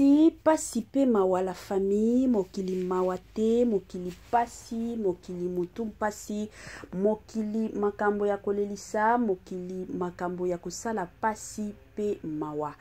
Pasi, pasi pe mawa la famille, mokili mawa te, mokili pasi, mokili mutu pasi, mokili makambo ya kolelisa, mokili makambo ya kosala pasi pe mawa.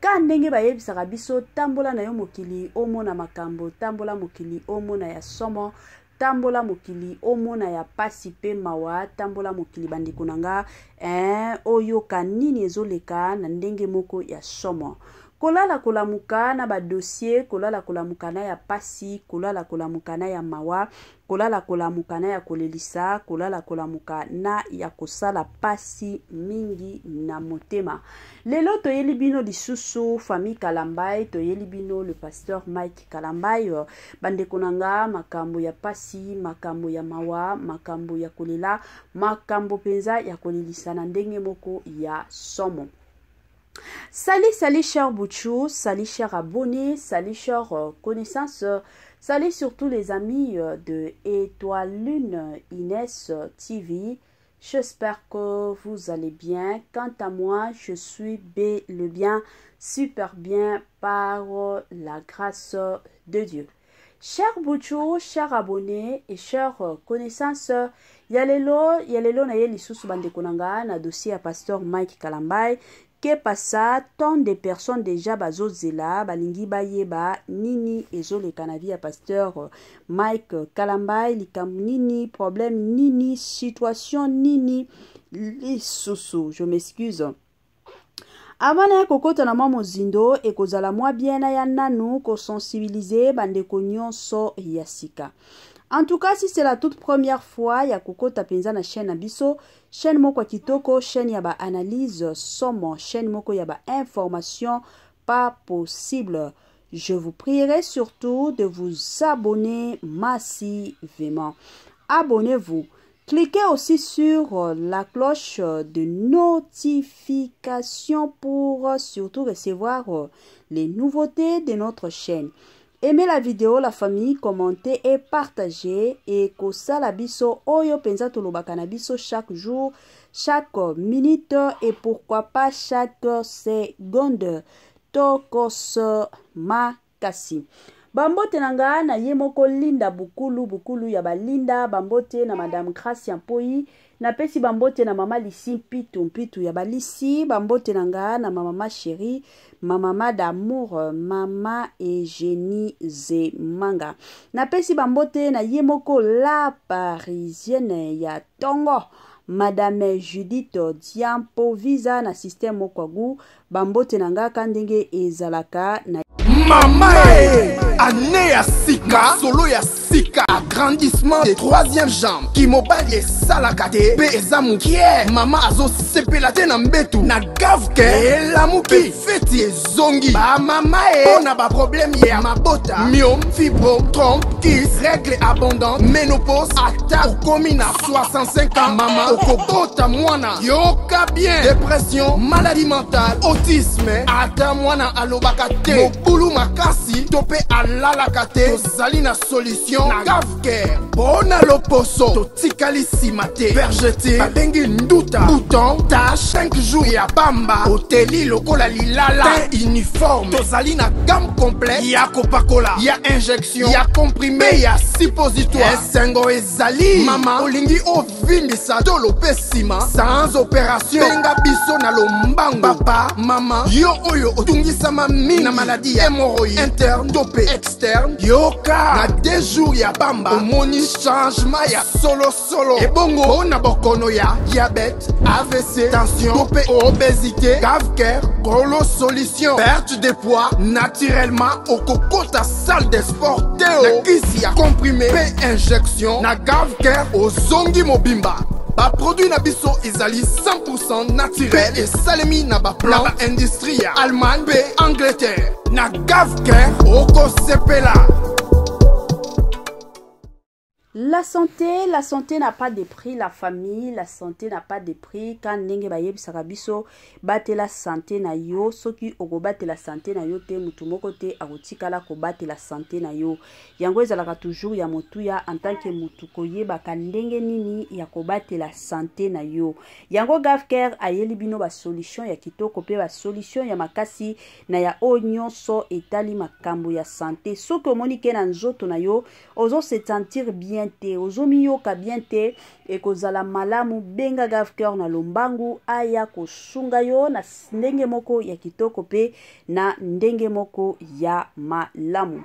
Ka ndenge bayebisaka biso tambola na yo mokili omona makambo, tambola mokili omona ya somo, tambola mokili omona ya pasi pe mawa, tambola mokili bandeko na nga eh, oyoka nini ezoleka na ndenge moko ya somo. Kolala kolamuka na ba dossier, kolala kolamuka na ya pasi, kolala kolamuka na ya mawa, kolala kolamuka na ya kolelisa, kolala kolamuka na ya kosala pasi mingi na motema. Lelo toyeli bino lisusu famille Kalambay, toyeli bino le pasteur Mike Kalambay. Bandeko na nga, makambo ya pasi, makambo ya mawa, makambo ya kolela, makambo penza ya kolelisa na ndenge moko ya somo. Salut, salut cher Bouchou, salut cher abonné, salut cher connaissance, salut surtout les amis de Étoile Lune Inès TV. J'espère que vous allez bien. Quant à moi, je suis bel et bien, super bien par la grâce de Dieu. Cher Bouchou, cher abonné et cher connaissance, ya lelo, ya lelo na ye lisusu bandeko na nga na dossier ya pasteur Mike Kalambay. Que passa, tant de personnes déjà bazozela, balingi bayeba nini ezoleka na vie ya pasteur Mike Kalambay, likambo nini, problème nini, situation nini lisusu. Je m'excuse. Avant na ya kokota na mwa mozindo, ekozala mwa bien na ya nanu kosensibiliser bandeko nyonso ya sika. En tout cas, si c'est la toute première fois ya kokota penza na chaîne na biso, chaîne moko ya kitoko, chaîne ya ba analyse somo, chaîne moko ya ba information pas possible. Je vous prierai surtout de vous abonner massivement. Abonnez-vous. Cliquez aussi sur la cloche de notification pour surtout recevoir les nouveautés de notre chaîne. Aimez la vidéo, la famille, commentez et partagez. Et kosala biso oyo penza tolobaka na biso chaque jour, chaque minute et pourquoi pas chaque seconde. Tokos makasi. Bambote na nga na ye moko Linda Bukulu, Bukulu ya balinda, bambote na Madame Gracia Mpoyi, napesi bambote na Mama Lisi Mpitu, Mpitu ya balisi, bambote na nga na Mama Chérie, Mama d'amour, Mama Eugénie Zemanga. Napesi bambote na ye moko la Parisienne ya tongo, Madame Judith Diampovisa na système Mokwagu, bambote na nga ka ndenge ezalaka na Mama e, année ya sika, solo ya sika, agrandissement de troisième jambe, kimobali esalaka te pe eza mokie, mama azosepela te na mbetu, na gavke elamuki, feti ezongi, ba mama e, mpo na ba problème ya mabota, myome, fibrome, trompe, kyste, règle abondante, ménopause, ata okomi na 65 ans, mama okobota mwana, yoka bien, dépression, maladie mentale, autisme, ata mwana alobaka te, mobulu makasi to pe alalaka te, tozali na solution na Gavcare. Mpo na loposo totikali nsima te, vergeture babengi nduta, bouton, tache, 5 jours ya pamba, oteli lokola lilala, teint uniforme, tozali na gamme complète ya kopakola, ya injection, ya comprimé, ya suppositoire. Esengo ezali mama, olingi ovimbisa tolo pe nsima sans opération, benga biso na lombango. Papa, mama, yo oyo otungisama mingi na maladie ya hémorroïde interne to pe externe, yoka na 2 jours ya pamba omoni changement ya solo solo. Ebongo mpo na bokono ya diabète, AVC, tension to pe obésité, Gavcare kolo solution, perte de poids naturellement, okokota salle de sport te o na kisi ya comprimé pe injection na Gavcare ozongi mobimba. Ba produit na biso ezali 100% naturel, esalemi na ba plante na ba industrie ya Allemagne pe Angleterre. Na Gavcare okosepela. La santé, la santé n'a pas de prix, la famille, la santé n'a pas de prix. Quand ndenge bayebisaka biso batela santé na yo, soki okobatela santé na yo te, mutu moko te akotikala kobatela santé na yo. Yango ezalaka toujours ya motuya en tant que mutu koyebaka ndenge nini ya kobatela santé na yo. Yango Gavcare ayeli bino ba solution ya kitoko pe ba solution ya makasi na ya oyo nyonso etali makambo ya santé. Soki omoni ke na nzoto na yo ozo se sentir bien te, ozomiyoka bien te, ekozala malamu benga Gavcare na lombangu aya kosunga yo na ndenge moko ya kitoko pe na ndenge moko ya malamu.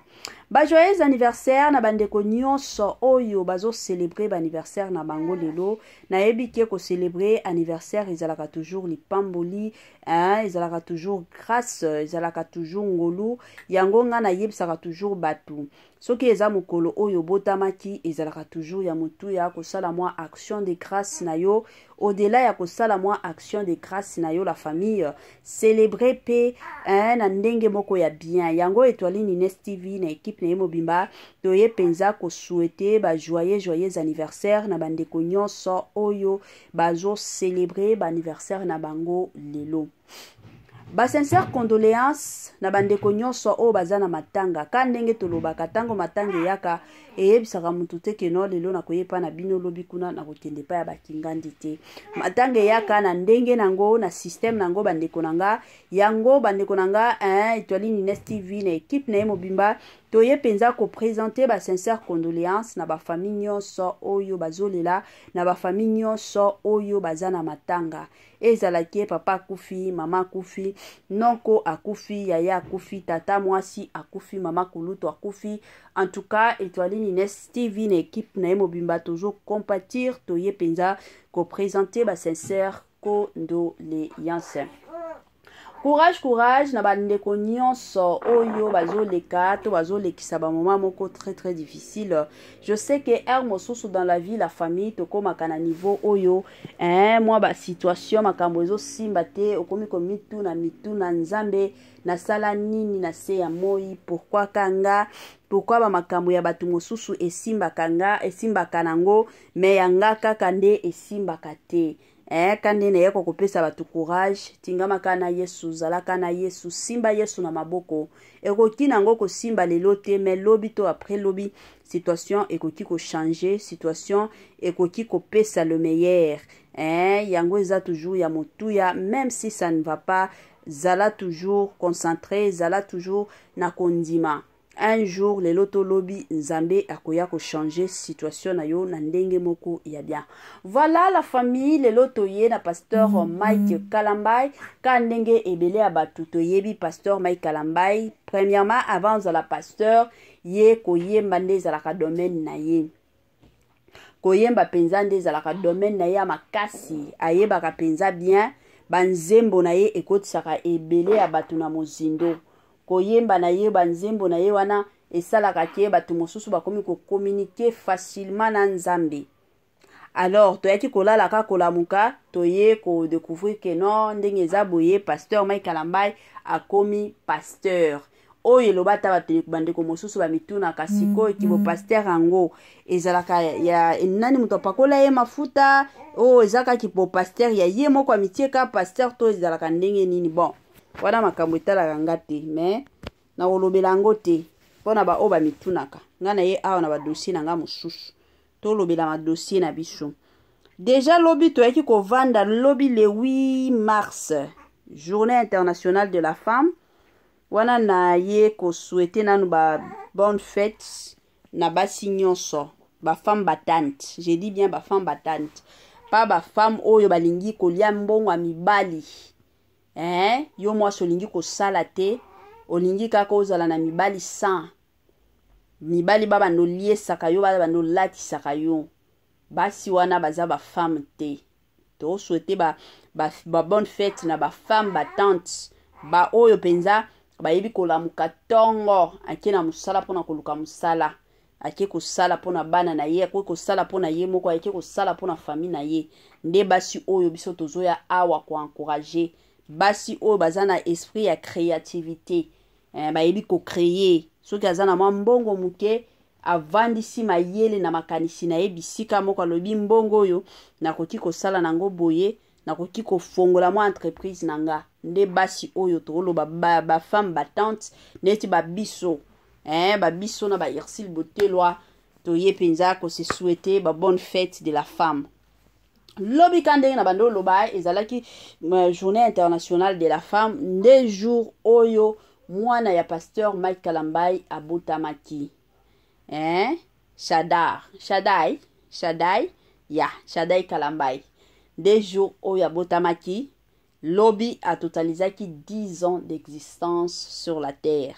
Ba joyeux anniversaire na bandeko nyonso oyo bazo célébrer ba anniversaire na bango lelo. Nayebi ke ko célébrer anniversaire ezalaka toujours lipamboli, hein, ezalaka toujours grâce, ezalaka toujours ngolu. Yango nga nayebisaka toujours bato, soki eza mokolo oyo obotamaki, ezalaka toujours ya motuya kosala mwa action de grâce na yo. Au-delà ya kosala mwa action de grâce na yo, la famille, célébrer pe, hein, na ndenge moko ya bien. Yango Etoile Nines TV na équipe na ye mobimba toye mpenza kosouhaiter ba joyeux joyeux anniversaire na bandeko nyonso oyo bazo célébrer ba anniversaire na bango lelo. Ba sincère condoléance na bandeko nyonso oyo baza na matanga. Ka ndenge tolobaka, ntango matanga eyaka, eyebisaka motu te ke no lelo nakoyepa na bino, lobi kuna nakokende epai ya bakingandi te. Matanga eyaka na ndenge nango, na système nango, bandeko na nga. Yango bandeko na nga, hein, Etoile Nines TV na équipe na ye mobimba toye mpenza koprésenter ba sincère condoléance na bafamille nyonso oyo bazolela, na bafamille nyonso oyo baza na matanga. Ezalaki papa akufi, mama akufi, noko akufi, yaya akufi, tata mwasi akufi, mama kulutu akufi. En tout cas, Etoile Nines TV na équipe na ye mobimba tozo compatir, toye mpenza koprésenter ba sincère condoléance. Courage, courage na bandeko nyonso oyo bazoleka to bazolekisa bamoment moko très très difficile. Je sais que heure mosusu dans la vie, la famille, tokomaka na niveau oyo, hein, mwa basituation makambo ezosimba te, okomi komituna mituna: Nzambe, nasala nini na se ya moi? Pourquoi kanga? Pourquoi bamakambo ya bato mosusu esimbaka nga, esimbaka nango, me ya nga kaka nde esimbaka te? Ka nde nayeko kopesa bato courage: tingamaka na Yesu, zalaka na Yesu, simba Yesu na maboko. Ekoki nango kosimba lelo te, me lobi to après lobi situation ekoki kochanger, situation ekoki kopesa le meilleur. Yango eza toujours ya motuya. Même si ça ne va pas, zala toujours concentré, zala toujours na kondima. Un jour, lelo to lobi, Nzambe akoya kochanger situation na yo na ndenge moko ya bien. Voilà, la famille, lelo toye na pasteur Mike Kalambai. Ka ndenge ebele ya bato toyebi pasteur Mike Kalambai, premièrement, avant ozala pasteur, ye koyemba nde ezalaka domaine na ye. Koyemba mpenza nde ezalaka domaine na ye ya makasi. Ayebaka mpenza bien, banzembo na ye ekotisaka ebele ya bato na mozindo. Koyemba na ye, banzembo na ye wana esalaka ke bato mosusu bakomi kocommuniquer facilement na Nzambe. Alors toyaki kolala ka kolamuka, toye kodécouvrir ke non, ndenge eza boye, pasteur Mike Kalambai akomi pasteur. Oyo eloba ata bandeko mosusu bamitunaka sikoyo ki bopasteur yango ezalaka ya nani? Moto apakola ye mafuta oyo eza kaka bopasteur ya ye moko amitie ka pasteur to ezalaka ndenge nini? Bon, wana makambo etalaka nga te, mais nakolobela yango te mpona baoyo bamitunaka. Ngai na ye awa na badossier na nga mosusu, tolobela madossier na biso. Déjà lobi toyaki kovanda, lobi le 8 mars, Journée internationale de la femme. Wana na ye kosouhaiter nanu ba bonne fête na basi nyonso, bafemme battante. Je dis bien bafemme battante, pas bafemme oyo balingi kolia mbongo ya mibali, eh? Yo mwasi olingi kosala te, olingi kaka ozala na mibali 100 mibali babanda oliesaka yo, babanda olatisaka yo. Basi wana baza bafemme te. Tosouhaiter ba bonne fête na bafemme battante, baoyo mpenza bayebi kolamuka ntongo, ake na mosala mpona koluka mosala, ake kosala mpona bana na ye, akoki kosala mpona ye moko, ake kosala mpona famille na ye. Nde basi oyo biso tozoya awa koencourager, basi oyo baza na esprit ya créativité, bayebi kocréer. Soki aza na mwa mbongo moke, Avandisi mayele na makanisi na ye bisika moko, alobi mbongo oyo nakoki kosala nango boye, nakoki kofongola mwa entreprise na nga. Nde basi oyo tokoloba ba femme battante neti babiso, eh, babiso na ba Ursule Botelwa, toye mpenza kose souhaiter ba bonne fête de la femme. Lobi ka ndenge na bando oloba, ezalaki Journée internationale de la femme, nde jour oyo mwana ya pasteur Mike Kalambai abotamaki, eh? Shadar, Shadai, Shadai ya Shadai Kalambai, nde jour oyo abotamaki. Lobi atotalizaki 10 ans d'existence sur la terre,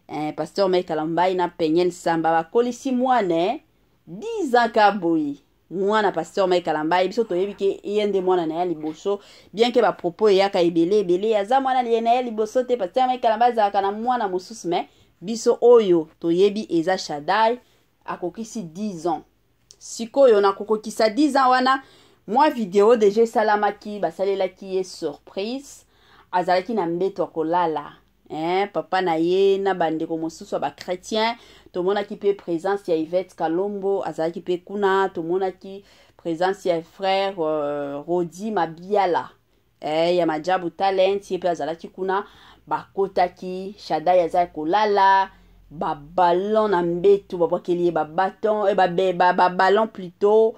eh, pasteur Mike Kalambai na Peniel Samba bakolisi mwana 10 ans ka boye. Mwana pasteur Mike Kalambai, biso toyebi ke ye nde mwana na ye liboso, bien ke bapropos eyaka ebele ebele, aza mwana ye na ye liboso te, pasteur Mike Kalambai azalaka na mwana mosusu, mais biso oyo toyebi eza Shadai. Akokisi 10 ans sikoyo. Na kokokisa 10 ans wana, mwa video deja esalamaki, basalelaki ye surprise. Azalaki na mbeto ya kolala, eh, papa na ye na bandeko mosusu ya bachrétien. Tomonaki mpe présence ya Yvette Kalombo, azalaki mpe kuna. Tomonaki présence ya frère Rodi Mabiala, ya Majabu Talent, ye mpe azalaki kuna. Bakotaki, Shadai aza kolala, baballon na mbeto, babwakeli ye babaton, eh, baballon plutôt,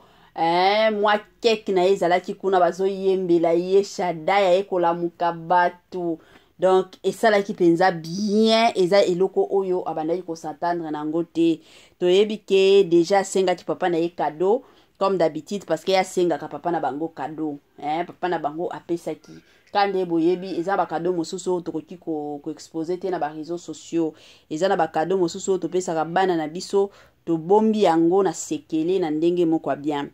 mwa cake na ye ezalaki kuna, bazoyembela ye. Shadai aye kolamuka bato, donc esalaki mpenza bien. Eza eloko oyo abandaki kos'attendre na yango te. Toyebi ke deja asengaki papa na ye cadeau comme d'habitude, parce que ye asengaka papa na bango cadeau, eh, papa na bango apesaki ka nde boyebi. Eza bacadeau mosusu oyo tokoki koexposer te na baréseaux sociaux. Eza na bacadeau mosusu oyo topesaka bana na biso, tobombi yango na sekele na ndenge moko ya bien.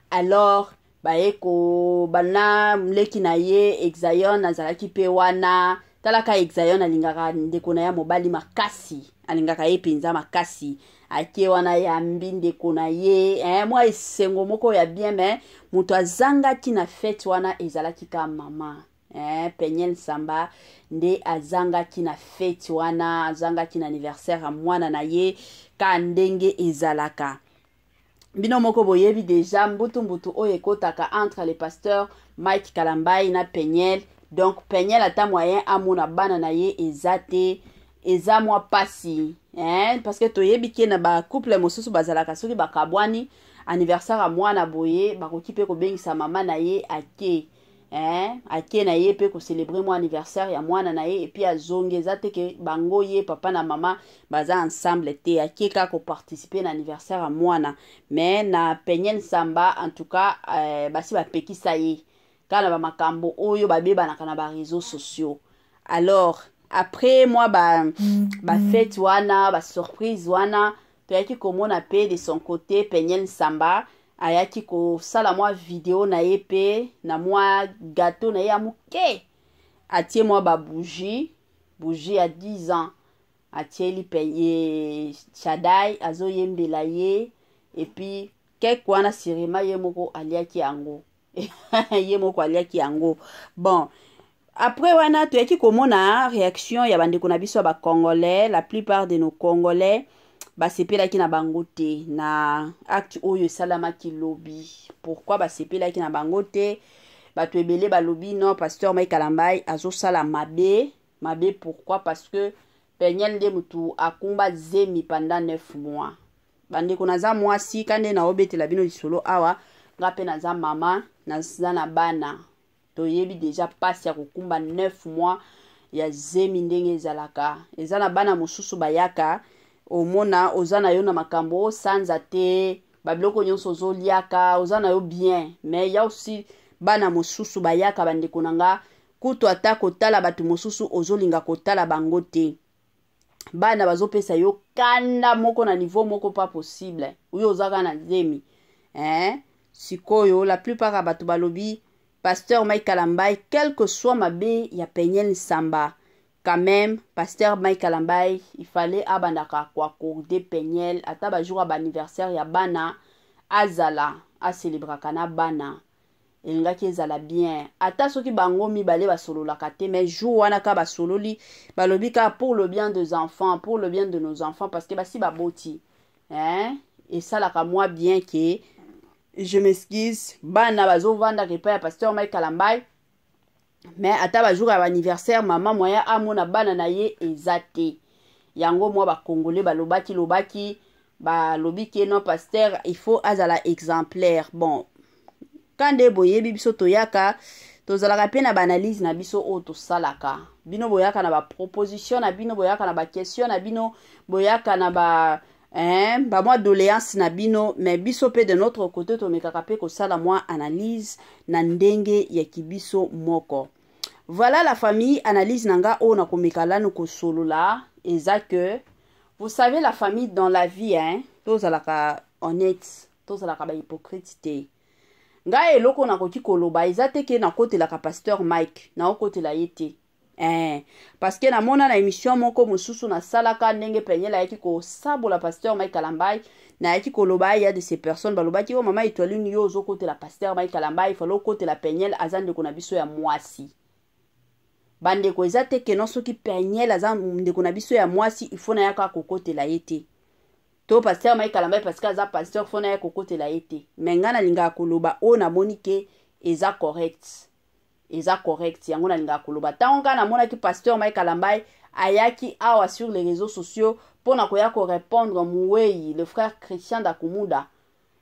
Alors baye kobana leki na ye Exayon azalaki mpe wana. Talaka, Exayon alingaka ndeko na ye mobali makasi, alingaka ye mpenza makasi. Ake wana, yambi ndeko na ye, eh, mwa esengo moko ya bien. Mais moto azangaki na fête wana ezalaki ka mama, Peniel Samba nde azangaki na fête wana, azangaki na anniversaire ya mwana na ye. Ka ndenge ezalaka, bino moko boyebi deja mbutu-mbutu oyo ekotaka entre le pasteur Mike Kalambai na Peniel. Donc Peniel ata moyen amona bana na ye eza te, eza mwa pasi, hein? Parce que toyebi ke na bacouple mosusu bazalaka, soki bakabwani, anniversaire ya mwana boye, bakoki mpe kobengisa mama na ye, ake, hein? Ake na ye mpe kocélébrer mwa anniversaire ya mwana na ye et puis azongi. Eza te ke bango ye papa na mama baza ensemble te, ake kaka koparticiper na anniversaire ya mwana. Mais na Peniel Samba, en tout cas, basi bapekisa ye kaka na bamakambo oyo babebanaka na baréseaux sociaux. Alors après mwa bafête ba wana, basurprise wana, toyaki komona mpe de son côté Peniel Samba ayaki kosala mwa video na ye mpe na mwa gâteau na ye ya moke, atie mwa babougie, bougie ya 10 ans, atieli ye Shadai, azoyembela ye. Et puis cake wana, sirema ye moko aliaki yango, ye moko aliaki yango. Bon, après wana toyaki komona réaction ya bandeko na biso ya bacongolais. La plupart de nos Congolais basepelaki na bango te na acte oyo esalamaki lobi. Pourquoi basepelaki na bango te? Bato ebele balobi non, pasteur Mike Kalambai azosala mabe. Mabe pourquoi? Parce que Peniel nde motu akumba zemi pendant 9 mois. Bandeko, naza mwasi ka nde naobetela bino lisolo awa. Nga mpe naza mama, naza na bana. Toyebi deja mpasi ya kokumba 9 mois ya zemi ndenge ezalaka. Eza na bana mosusu bayaka, omona oza na yo na makambo osanza te, babiloko nyonso ozoliaka, oza na yo bien. Mais ya aussi bana mosusu bayaka, bandeko na nga, kutu ata kotala bato mosusu ozolinga kotala bango te. Bana bazopesa yo kanda moko na niveau moko pas possible, oyo oza kaka na zemi, eh? Sikoyo la plupart ya bato balobi pasteur Mike Kalambai, quel que soit mabe ya Peniel Nsamba, quand même pasteur Mike Kalambai, il fallait abandaka koaccorder Peniel ata bajour ya baanniversaire ya bana, azala acélébraka na bana, elingaki ezala bien. Ata soki bango mibale basololaka te, mais jour wana kaka basololi, balobi kaka pour le bien des enfants, pour le bien de nos enfants, parce que basi baboti. Hein? Esalaka mwa bien ke je m'excuse, bana bazovandaka epai ya pasteur Mike Kalambay, mais ata bajour ya baanniversaire mama moyen amona bana na ye eza te. Yango mwa bacongolais balobaki lobaki, balobi ke non, pasteur il faut azala exemplaire. Bon, ka nde boyebi biso toyaka, tozalaka mpe na baanalyse na biso oyo tosalaka. Bino boyaka na baproposition na bino, boyaka na baquestion na bino, boyaka na ba hein, bamwa doléance na bino, mais biso mpe de notre côté tomekaka mpe kosala mwa analyse na ndenge ya kibiso moko. Voilà la famille, analyse na nga oyo nakomeka lanu kosolola eza que, vous savez la famille, dans la vie, hein, tozalaka honnête, tozalaka bahypocrite te. Ngai eloko nakoki koloba eza te ke nakotelaka pasteur Mike, naokotela ye te. Parce que namona na émission moko mosusu nasalaka, ndenge Peniel ayaki kosabola pasteur Mike Kalambay, nayaki koloba, ya de ces personnes balobaki: "O mama Etoiline, yo ozokotela pasteur Mike Kalambay, falo okotela Peniel, aza ndeko na biso ya mwasi." Bandeko, eza te keno soki Peniel aza ndeko na biso ya mwasi, il faut nayaka kokotela ye te, to pasteur Mike Kalambay parce que aza pasteur, faut naya kokotela ye te. Mais ngai nalingaka koloba oyo namoni ke eza correct, eza correct, yango nalingaka koloba. Ntango ngai namonaki pasteur Mike Kalambay ayaki awa sur les réseaux sociaux mpona koya korépondre mowei le frère Christian Dakumuda,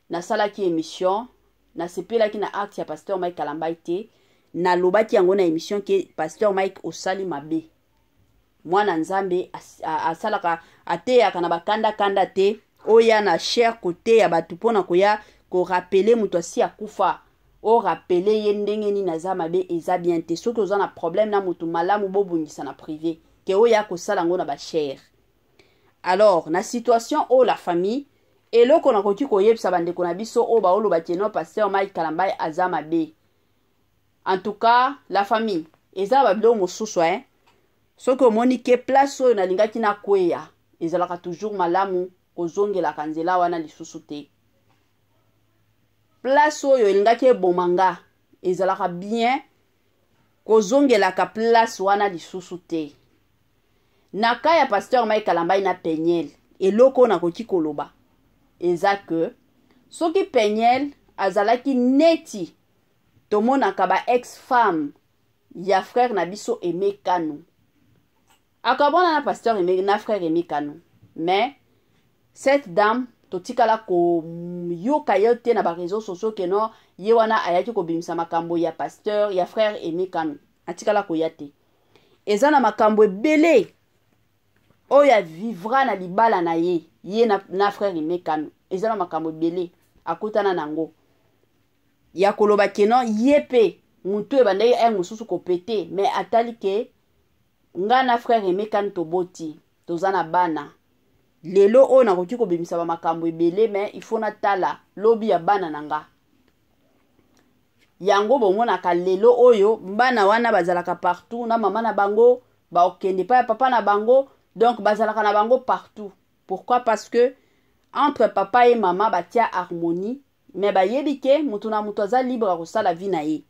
nasalaki émission, nasepelaki na acte ya pasteur Mike Kalambay te. Nalobaki yango na émission ke pasteur Mike osali mabe. Mwana Nzambe asalaka, ateyaka na bakandakanda te. Oya na chaire koteya bato mpona koya korappeler moto asi akufa, orappeler ye ndenge nini aza mabe, eza bien te. Soki oza na problème na moto, malamu bobongisa na privé ke oya kosala yango na bachaire. Alors na situation oyo, la famille, eloko nakoki koyebisa bandeko na biso oyo baoloba ke non, pasteur Mike Kalambay aza mabe, en tout cas la famille, eza babiloko mosusu, eh? Soki omoni ke place oyo nalingaki nakweya, ezalaka toujours malamu kozongelaka nzela wana lisusu te. Place oyo elingaki eboma nga, ezalaka bien kozongelaka place wana lisusu te. Na ka ya pasteur Mike Kalambay na Peniel, eloko oyo nakoki koloba eza ke soki Peniel azalaki neti tomonaka ba ex femme ya frère na biso Aimé Kanu, akabwana na pasteur Aimé, na frère Aimé Kanu, mais cette dame totikala koyoka ye te na baréseaux sociaux ke non, ye wana ayaki kobimisa makambo ya pasteur, ya frère Aimé Kanu. Atikala koya te. Eza na makambo ebele oyo avivra na libala na ye, ye na frère Aimé Kanu. Eza na makambo ebele akutana nango ya koloba ke non, ye mpe motu ebandaki ere mosusu kopete, mais atali ke nga na frère Aimé Kanu toboti, toza na bana. Lelo oyo nakoki kobimisa bamakambo ebele, mais il faut natala lobi ya bana na nga. Yango bomonaka lelo oyo bana wana bazalaka partout na mama na bango, bakokende epai ya papa na bango, donc bazalaka na bango partout. Pourquoi? Parce que entre papa et mama batia harmonie, mais bayebi ke moto na moto aza libre akosala vie na ye.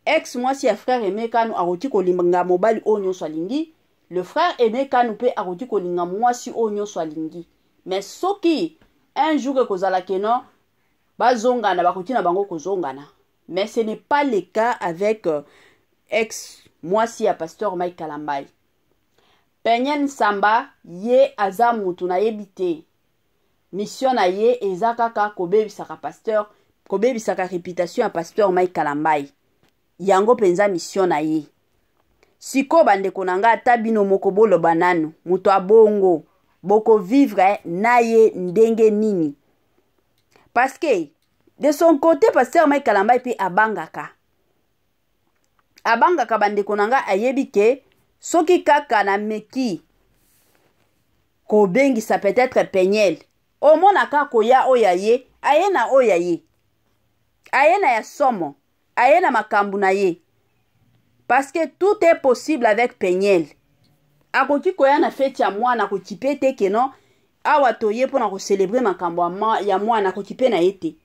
Ex mwasi ya frère Aimé Kanu akoki kolinga mobali oyo nyonso alingi, le frère Aimé Kanu mpe akoki kolinga mwasi oyo nyonso alingi, mais soki un jour ekozala ke non, bazongana, bakoki na bango kozongana. Mais ce n'est pas le cas avec ex mwasi ya pasteur Mike Kalambay, Peniel Nsamba. Ye aza mutu nayebi te, mission na ye eza kaka kobebisaka pasteur, kobebisaka réputation ya pasteur Mike Kalambay. Yango mpenza mission na ye. Sikoyo bandeko na ngai, ata bino moko boloba nanu, moto abongo bokovivre na ye ndenge nini? Parce que de son côté, pasteur Mike Kalambay mpe abangaka, abangaka. Bandeko na ngai, ayebi ke soki kaka nameki kobengisa peut-être Peniel, omonaka koya oyo aye, aye na oyo aye, aye na ya somo, aye na makambo na ye, parce que tout est possible avec Peniel. Akoki koya na feti ya mwana, akoki mpe te ke non, awa toye mpona kocélébrer makambo ya mwana, akoki mpe na ye te.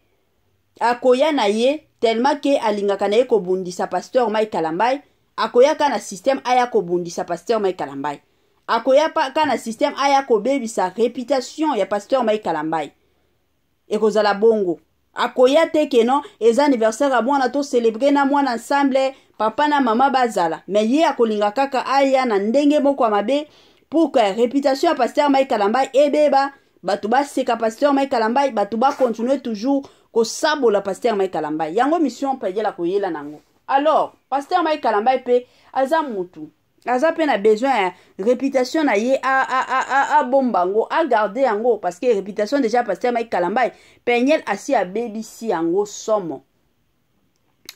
Akoya na ye tellement ke alingaka na ye kobundisa pasteur Mike Kalambay, akoyaka na système aya kobundisa pasteur Mike Kalambay. Akoya kaka na système aya kobebisa réputation ya pasteur Mike Kalambay. Ekozala bongo. Akoya te ke non, eza anniversaire ya mwana, to célébrer na mwana ensemble, papa na mama bazala. Mais ye akolinga kaka aya na ndenge moko ya mabe pour que réputation ya pasteur Mike Kalambay ebeba, bato baseka pasteur Mike Kalambay, bato bacontinue toujours kosabola pasteur Mike Kalambay. Yango mission Peniel akoyela nango. Alors pasteur Mike Kalambay mpe aza mutu, aza mpe na besoin ya réputation na ye, abomba yango, agarde yango, parce que réputation déjà pasteur Mike Kalambay, Peniel asi abebisi yango somo.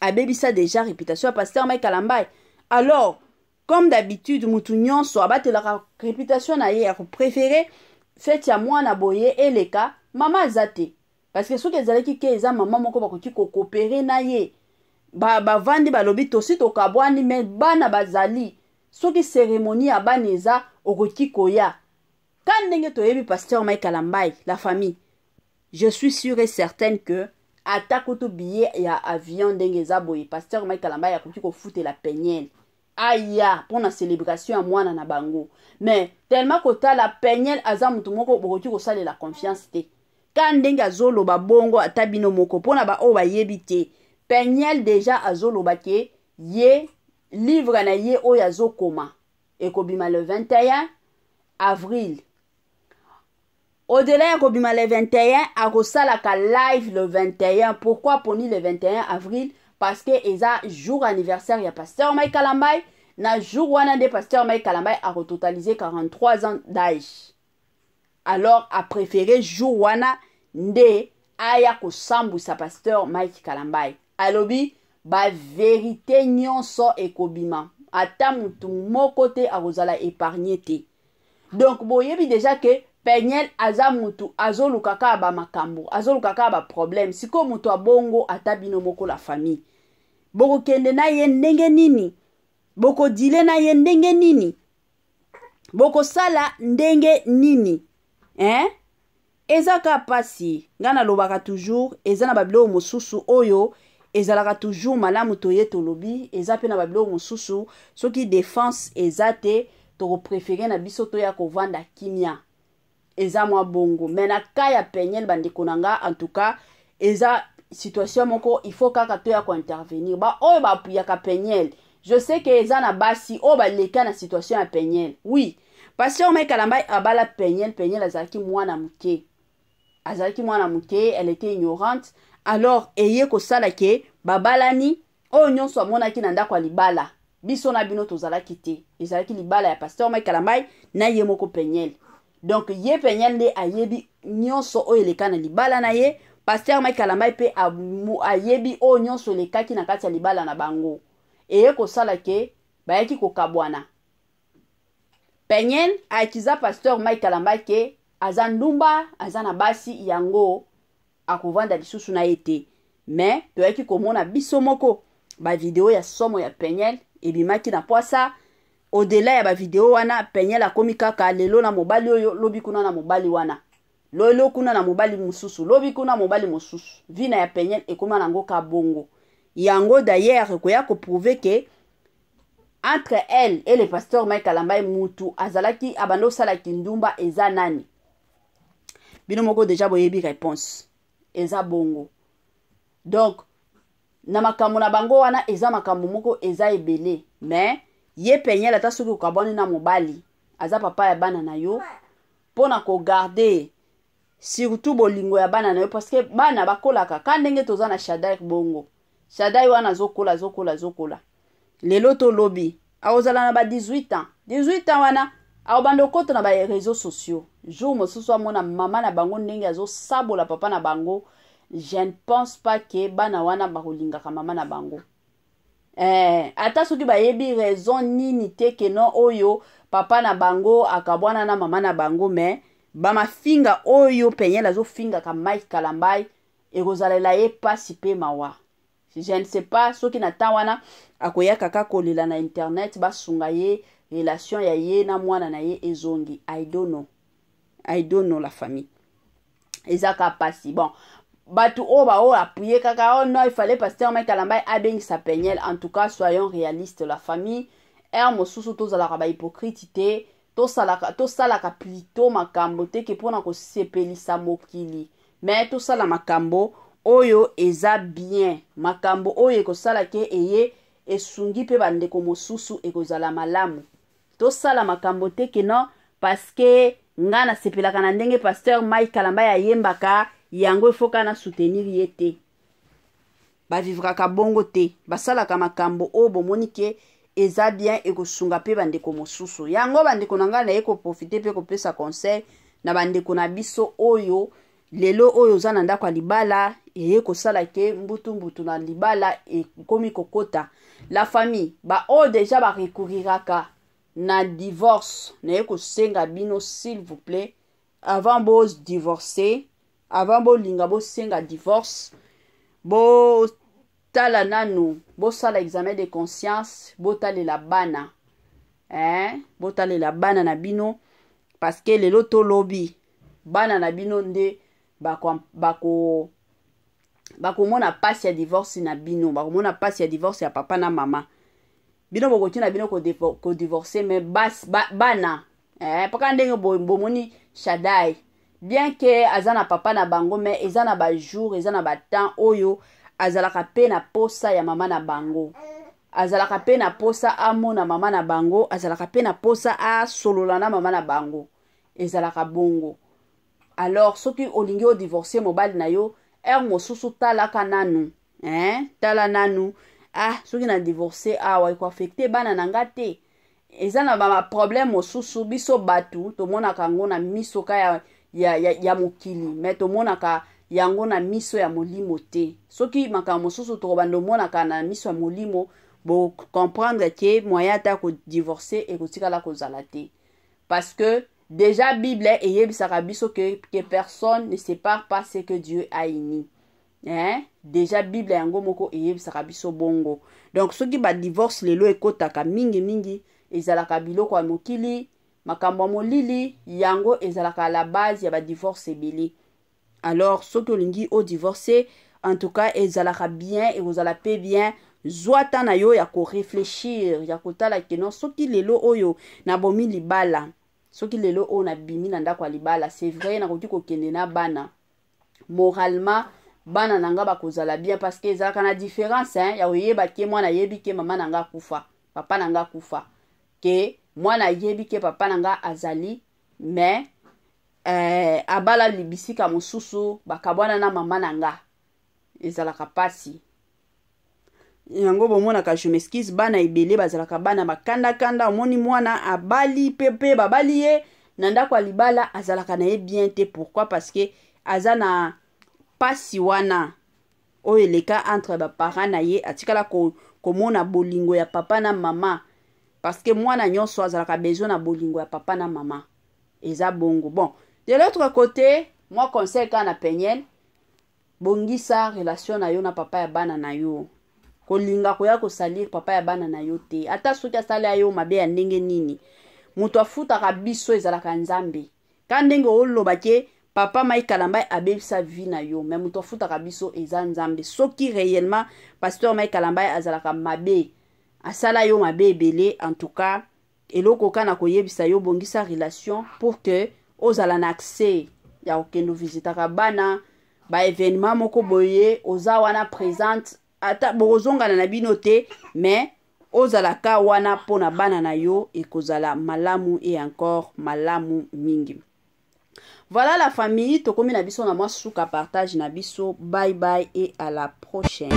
Abebisa déjà réputation ya pasteur Mike Kalambay. Alors comme d'habitude, mutu nyonso abatelaka réputation na ye, akopréféré fête ya mwana boye eleka, mama aza te, parce que soki ezalaki ke eza mama moko bakoki kokopere na ye, bavandi balobi tosi tokabwani, me bana bazali, soki cérémonie ya bana eza, okoki koya. Ka ndenge toyebi pasteur Mike Kalambay, la famille, je suis sûre et certaine que ata kutu billet ya avion ndenge eza boye, pasteur Mike Kalambay akoki kofutela Peniel aya mpona célébration ya mwana na bango. Mais tellement kotala Peniel, aza motu moko bokoki kosalela confiance te. Ka ndenge azoloba bongo, ata bino moko, mpona baoyo bayebi te, Peniel déjà azoloba ke ye livre na ye oyo azokoma ekobima le 21 avril. Au-delà ya kobima le 21, akosalaka live le 21. Pourquoi poni le 21 avril? Parce que eza jour anniversaire ya pasteur Mike Kalambay. Na jour wana nde pasteur Mike Kalambay akototalize 43 ans d'âge. Alors apréféré jour wana nde aya kosambwisa pasteur Mike Kalambay. Alobi bavérité nyonso ekobima, ata mutu moko te akozala épargne te. Donc boyebi déjà ke Peniel aza mutu azoluka kaka bamakambo, azoluka kaka baproblème. Sikoyo mutu abongo, ata bino moko la famille, bokokende na ye ndenge nini? Bokodile na ye ndenge nini? Bokosala ndenge nini, hein? Eza kaka mpasi. Ngai nalobaka toujours, eza na babiloko mosusu oyo ezalaka toujours malamu toye tolobi, eza mpe na babiloko mosusu soki défense eza te, tokopréféré na biso toya kovanda kimia. Eza mwa bongo. Me na ka ya Peniel, bandeko na nga, en tout cas eza situation moko il faut kaka toya kointervenir. Baoyo bapuyaka Peniel, je sais ke eza na basi oyo baleka na situation ya Peniel. Oui, pasteur Mike Kalambay abala Peniel, Peniel azalaki mwana moke, azalaki mwana moke, elle était ignorante. Alors eye kosala ke babalani, oyo nyonso amonaki na ndako ya libala, biso na bino tozalaki te. Ezalaki libala ya pasteur Mike Kalambay na ye moko Peniel. Donc ye Peniel nde ayebi nyonso oyo eleka na libala na ye. Pasteur Mike Kalambay mpe ayebi oyo nyonso elekaki na kati ya libala na bango. Eye kosala ke bayaki kokabwana. Peniel akiza pasteur Mike Kalambay ke aza ndumba, aza na basi, yango akovanda lisusu na ye te. Me toyaki komona biso moko bavideo ya somo ya Peniel ebimaki na pwasa. Au-delà ya bavideo wana, Peniel akomi kaka lelo na mobali oyo, lobi kuna na mobali wana, lelo kuna na mobali mosusu, lobi kuna mobali mosusu. Vie na ya Peniel ekóma nango ka bongo. Yango d'ailleurs ekoya koprouver ke entre elle et le pasteur Mike Kalambay, mutu azalaki abanda osalaki ndumba eza nani? Bino moko déjà boyebi réponse. Eza bongo. Donc na makambo na bango wana, eza makambo moko eza ebele. Mais ye Peniel, ata soki okabwani na mobali, aza papa ya bana na yo, mpo na kogarde surtout bolingo ya bana na yo, parce que bana bakolaka ka ndenge toza na Shadai bongo. Shadai wana azokola, azokola, azokola. Lelo tolobi akozala na ba 18 ans. 18 ans wana akobanda okota na baréseaux sociaux. Jour mosusu amona mama na bango ndenge azosabola papa na bango, je ne pense pas ke bana wana bakolingaka mama na bango. Ata soki bayebi raison nini te ke non, oyo papa na bango akabwana na mama na bango, me bamafinga oyo Peniel azofingaka Mike Kalambay ekozalela ye mpasi mpe mawa. Je ne sais pas soki na temps wana akoya kaka kolela na internet basunga ye, relation ya ye na mwana na ye ezongi. I don't know, I don't know, la famille. Eza ka pasi. Bon, bato oyo baoyo appuye kaka, oh non, il fallait pasteur Mike Kalambay abengisa Peniel. En tout cas, soyons réalistes, la famille. Ere mosusu tozalaka bahypocrite te. Tosalaka, tosalaka plutôt makambo te ke mpona kosepelisa mokili, me tosala makambo oyo eza bien, makambo oyo ekosala ke eye esungi mpe bandeko mosusu, ekozala malamu. Tosala makambo te ke non, parce que nga nasepelaka na ndenge pasteur Mike Kalambay ayembaka, yango efoka na soutenir ye te. Bavivraka bongo te, basalaka makambo oyo bomoni ke eza bien, ekosunga mpe bandeko mosusu. Yango bandeko na ngai, naye koprofite mpe kopesa conseil na bandeko na biso oyo lelo oyo oza na ndako ya libala, eye kosala ke mbutu mbutu na libala ekomi kokota. La famille, baoyo deja barecouriraka na divorce, naye kosenga bino, s'il vous plaît, avant bodivorce, avant bolinga bosenga divorce, botala nanu, bosala examen de conscience, botalela bana, eh? Botalela bana na bino, parce que lelo tolobi bana na bino nde bakomona bako, mpasi ya divorce na bino, bakomona mpasi ya divorce ya papa na mama. Bino bokoki na bino kodivorce, mais bas, ba, bana, eh, mpaka ndenge bomoni Shadai, bien ke aza na papa na bango, mais eza na bajour, eza na batemps oyo azalaka mpe na posa ya mama na bango, azalaka mpe na posa amona mama na bango, azalaka mpe na posa asolola na mama na bango. Ezalaka bongo. Alors soki olingi odivorce mobali na yo, heure mosusu talaka nanu, eh? Tala nanu, ah, soki na divorce awa ekoaffecte bana na nga te. Eza na baproblème mosusu biso bato tomonaka yango na miso ka ya mokili, mais tomonaka yango na miso ya molimo te. Soki makambo mosusu tokobanda omonaka na miso ya molimo, bocomprendre ke moyen ata kodivorce ekotikala kozala te, parce que déjà Bible eyebisaka biso que personne ne sépare pas ce que Dieu a uni, hein? Déjà Bible yango moko eyebisaka biso bongo. Donc soki badivorce lelo ekotaka mingimingi, ezalaka biloko ya mokili, makambo ya molili, yango ezalaka la base ya badivorce ebele. Alors soki olingi odivorce, en tout cas ezalaka bien, ekozala mpe bien, zwa ta na yo ya korefléchir, ya kotala ke non, soki lelo oyo nabomi libala, soki lelo oyo nabimi na ndako ya libala, c'est vrai nakoki kokende na bana, moralement bana na nga bakozala bien, parce que ezalaka na différence, hein, ya koyeba ke mwana ayebi ke mama na nga akufa, papa na nga akufa, ke mwana ayebi ke papa na nga azali, mais abala bisika mosusu, bakabwana na mama na nga. Ezalaka mpasi. Yango bomonaka, je m'excuse, bana ebele bazalaka bana bakandakanda. Omoni mwana abali mpe babali ye na ndako ya libala, azalaka na ye bien te. Pourquoi? Parce que aza na mpasi wana oyo eleka entre baparent na ye, atikala komona bolingo ya papa na mama, parce que mwana nyonso azalaka besoin na bolingo ya papa na mama. Eza bongo. Bon, de l'autre côté, moi conseil kaka na Peniel: bongisa relation na yo na papa ya bana na yo. Kolinga koya kosalir papa ya bana na yo te, ata soki asali yo mabe ya ndenge nini. Moto afutaka biso ezalaka Nzambe. Ka ndenge oloba ke papa Mike Kalambay abebisa vie na yo, mais moto afutaka biso eza Nzambe. Soki réellement pasteur Mike Kalambay azalaka mabe, asala yo mabe ebele, en tout cas eloko ka na koyebisa yo, bongisa relation pour que ozala na accès ya kokende ovisitaka bana, baévénement moko boye oza wana présente. Ata bokozongana na bino te, mais ozalaka wana mpona bana na yo, ekozala malamu et encore malamu mingi. Voilà la famille, tokomi na biso na mwa suka partage na biso. Bye bye et à la prochaine.